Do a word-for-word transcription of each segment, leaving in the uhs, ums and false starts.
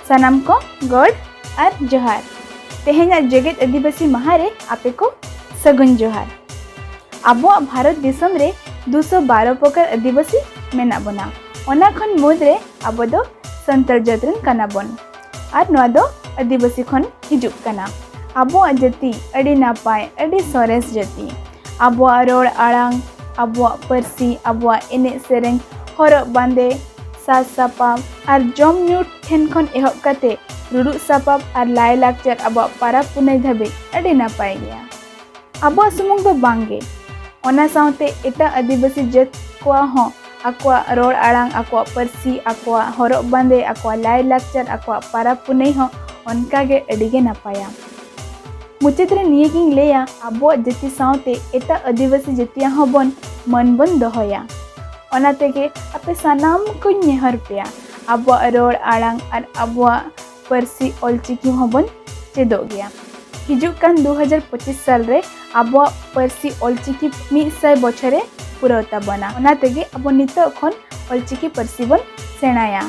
ᱥᱟᱱᱟᱢ ᱠᱚ ᱜᱚᱰ ᱟᱨ ᱡᱚᱦᱟᱨ᱾ ᱛᱮᱦᱮᱧᱟᱜ ᱡᱮᱜᱮᱛ ᱟᱹᱫᱤᱵᱟᱹᱥᱤ ᱢᱟᱦᱟ ᱨᱮ ᱟᱯᱮ ᱠᱚ ᱥᱟᱹᱜᱩᱱ ᱡᱚᱦᱟᱨ᱾ ᱟᱵᱚᱣᱟᱜ ᱵᱷᱟᱨᱚᱛ ᱫᱤᱥᱚᱢ ᱨᱮ ᱫᱩᱥᱚ ᱵᱟᱨᱚ ᱯᱨᱚᱠᱟᱨ ᱟᱹᱫᱤᱵᱟᱹᱥᱤ ᱢᱮᱱᱟᱜ ᱵᱚᱱᱟ᱾ ᱚᱱᱟ ᱠᱷᱚᱱ ᱢᱩᱫᱽᱨᱮ ᱟᱵᱚ ᱫᱚ ᱥᱟᱱᱛᱟᱲ ᱡᱟᱹᱛ ᱨᱮᱱ ᱠᱟᱱᱟ ᱵᱚᱱ ᱟᱨ ᱱᱚᱣᱟ ᱫᱚ ᱟᱹᱫᱤᱵᱟᱹᱥᱤ ᱠᱷᱚᱱ ᱦᱤᱡᱩᱜ ᱠᱟᱱᱟ᱾ ᱟᱵᱚᱣᱟᱜ ᱡᱟᱹᱛᱤ ᱟᱹᱰᱤ ᱱᱟᱯᱟᱭ, ᱟᱹᱰᱤ ᱥᱚᱨᱮᱥ ᱡᱟᱹᱛᱤ᱾ ᱟᱵᱚᱣᱟᱜ ᱨᱚᱲ ᱟᱲᱟᱝ, ᱟᱵᱚᱣᱟᱜ ᱯᱟᱹᱨᱥᱤ, ᱟᱵᱚᱣᱟᱜ ᱮᱱᱮᱡ ᱥᱮᱨᱮᱧ, ᱦᱚᱨᱚᱜ ᱵᱟᱸᱫᱮ, ᱥᱟᱡᱽ ᱥᱟᱯᱟᱵ ᱟᱨ ᱡᱚᱢ ᱧᱩ ᱴᱷᱮᱱ ᱠᱷᱚᱱ ᱮᱦᱚᱵ ᱠᱟᱛᱮ ᱨᱩᱲᱩᱜ ᱥᱟᱯᱟᱵ ᱟᱨ ᱞᱟᱭᱼᱞᱟᱠᱪᱟᱨ, ᱟᱵᱚᱣᱟᱜ ᱯᱟᱨᱟᱵᱽ ᱯᱩᱱᱟᱹᱭ ᱫᱷᱟᱹᱵᱤᱡ ᱟᱹᱰᱤ ᱱᱟᱯᱟᱭ ᱜᱮᱭᱟ᱾ ᱟᱵᱚᱣᱟᱜ ᱥᱩᱢᱩᱝ ᱫᱚ ᱵᱟᱝ ᱜᱮ, ᱚᱱᱟ ᱥᱟᱶᱛᱮ ᱮᱴᱟᱜ ᱟᱹᱫᱤᱵᱟᱹᱥᱤ ᱡᱟᱹᱛ ᱠᱚᱣᱟᱜ ᱦᱚᱸ ᱟᱠᱚᱣᱟᱜ ᱨᱚᱲ ᱟᱲᱟᱝ, ᱟᱠᱚᱣᱟᱜ ᱯᱟᱹᱨᱥᱤ, ᱟᱠᱚᱣᱟᱜ ᱦᱚᱨᱚᱜ ᱵᱟᱸᱫᱮ, ᱟᱠᱚᱣᱟᱜ ᱞᱟᱭᱼᱞᱟᱠᱪᱟᱨ, ᱟᱠᱚᱣᱟᱜ ᱯᱟᱨᱟᱵᱽ ᱯᱩᱱᱟᱹᱭ ᱦᱚᱸ ᱚᱱᱠᱟ ᱜᱮ ᱟᱹᱰᱤ ᱜᱮ ᱱᱟᱯᱟᱭᱟ᱾ ᱢᱩᱪᱟᱹᱫ ᱨᱮ ᱱᱤᱭᱟᱹ ᱜᱤᱧ ᱞᱟᱹᱭᱟ, ᱟᱵᱚᱣᱟᱜ ᱡᱟᱹᱛᱤ ᱥᱟᱶᱛᱮ ᱮᱴᱟᱜ ᱟᱹᱫᱤᱵᱟᱹᱥᱤ ᱡᱟᱹᱛᱤᱭᱟᱜ ᱦᱚᱸ ᱵᱚᱱ ᱢᱟᱹᱱ ᱵᱚᱱ ᱫᱚᱦᱚᱭᱟ᱾ ᱚᱱᱟ ᱛᱮᱜᱮ ᱟᱯᱮ ᱥᱟᱱᱟᱢ ᱠᱚᱧ ᱱᱮᱦᱚᱨ ᱯᱮᱭᱟ, ᱟᱵᱚᱣᱟᱜ ᱨᱚᱲ ᱟᱲᱟᱝ ᱟᱨ ᱟᱵᱚᱣᱟᱜ ᱯᱟᱹᱨᱥᱤ ᱚᱞᱪᱤᱠᱤ ᱦᱚᱸᱵᱚᱱ ᱪᱮᱫᱚᱜ ᱜᱮᱭᱟ᱾ ᱦᱤᱡᱩᱜ ᱠᱟᱱ ᱫᱩ ᱦᱟᱡᱟᱨ ᱯᱚᱸᱪᱤᱥ ᱥᱟᱞ ᱨᱮ ᱟᱵᱚᱣᱟᱜ ᱯᱟᱹᱨᱥᱤ ᱚᱞᱪᱤᱠᱤ ᱢᱤᱫ ᱥᱟᱭ ᱵᱚᱪᱷᱚᱨᱮ ᱯᱩᱨᱟᱹᱣ ᱛᱟᱵᱚᱱᱟ᱾ ᱚᱱᱟ ᱛᱮᱜᱮ ᱟᱵᱚ ᱱᱤᱛᱚᱜ ᱠᱷᱚᱱ ᱚᱞᱪᱤᱠᱤ ᱯᱟᱹᱨᱥᱤ ᱵᱚᱱ ᱥᱮᱬᱟᱭᱟ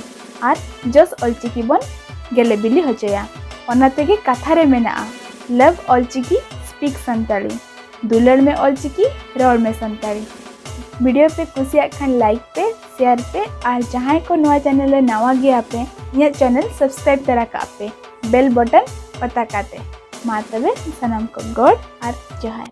ᱟᱨ ᱡᱚᱥ ᱚᱞᱪᱤᱠᱤ ᱵᱚᱱ ᱜᱮᱞᱮ ᱵᱤᱞᱤ ᱦᱚᱪᱚᱭᱟ᱾ ᱚᱱᱟ ᱛᱮᱜᱮ ᱠᱟᱛᱷᱟ ᱨᱮ ᱢᱮᱱᱟᱜᱼᱟ, Love ᱚᱞᱪᱤᱠᱤ, Speak Santali᱾ ᱫᱩᱞᱟᱹᱲ ᱢᱮ ᱚᱞᱪᱤᱠᱤ, ᱨᱚᱲ ᱢᱮ ᱥᱟᱱᱛᱟᱲᱤ᱾ ᱵᱷᱤᱰᱤᱭᱳ ᱯᱮ ᱠᱩᱥᱤᱭᱟᱜ ᱠᱷᱟᱱ ᱞᱟᱭᱤᱠ ᱯᱮ, ᱥᱮᱭᱟᱨ ᱯᱮ ᱟᱨ ᱡᱟᱦᱟᱸᱭ ᱠᱚ ᱱᱚᱣᱟ ᱪᱮᱱᱮᱞ ᱨᱮ ᱱᱟᱣᱟ ᱜᱮᱭᱟ ᱯᱮ, ᱤᱧᱟᱹᱜ ᱪᱮᱱᱮᱞ ᱥᱟᱵᱥᱠᱨᱟᱭᱤᱵ ᱛᱟᱨᱟ ᱠᱟᱜ ᱯᱮ ᱵᱮᱞ ᱵᱚᱴᱚᱱ ᱯᱟᱛᱟ ᱠᱟᱛᱮ᱾ ᱢᱟ ᱛᱚᱵᱮ ᱥᱟᱱᱟᱢ ᱠᱚ ᱜᱚᱰ ᱟᱨ ᱡᱚᱦᱟᱨ᱾